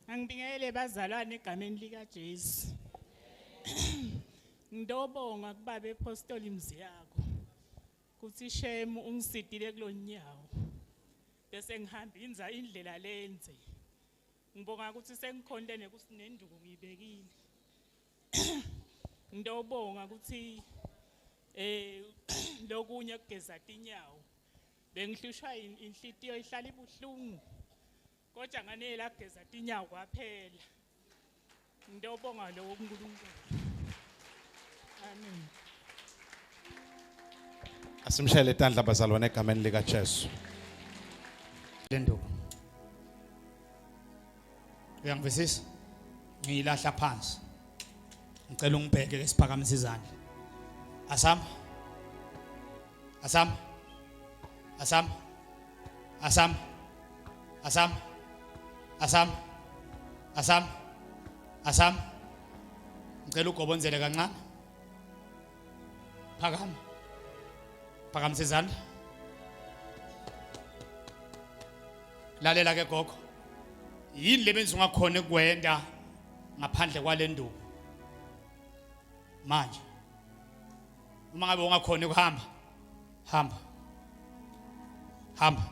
Angibingelele bazalwane egameni lika Jesu. Ngidobonga kubaba ePostoli Mziyako. Kuthi shemu ungisidile kulonyawo. Bese ngihamba inza indlela lenze. Ngibonga ukuthi sengikhonte nekusinenduku ngiyibekile. Ngidobonga ukuthi eh lokunye kugeza tinyawo. Bengihlushwa inhlitiyo ihlala ibuhlungu. Kodwa nganela kugeza tinyawo kwaphela. Ngidobonga lokho kuNkulunkulu. Amen. Asimshayele tandla bazalwane egameni lika Jesu. Le nduku. Uyangivisisa? Ngiyilahla phansi. Ngicela ungibheke ke siphakamise izandla. Asam. Asam. Asam. Asam. Asam. Asam. Asam. Asam. Ngicela ugobonzele kancane. Phakama. Phakamisa izandla. Lalela ke gogo. Yini lebenza ungakhona ukwenda ngaphandle kwalenduku? Manje. Uma ngabe ungakhona ukuhamba, hamba. Hamba.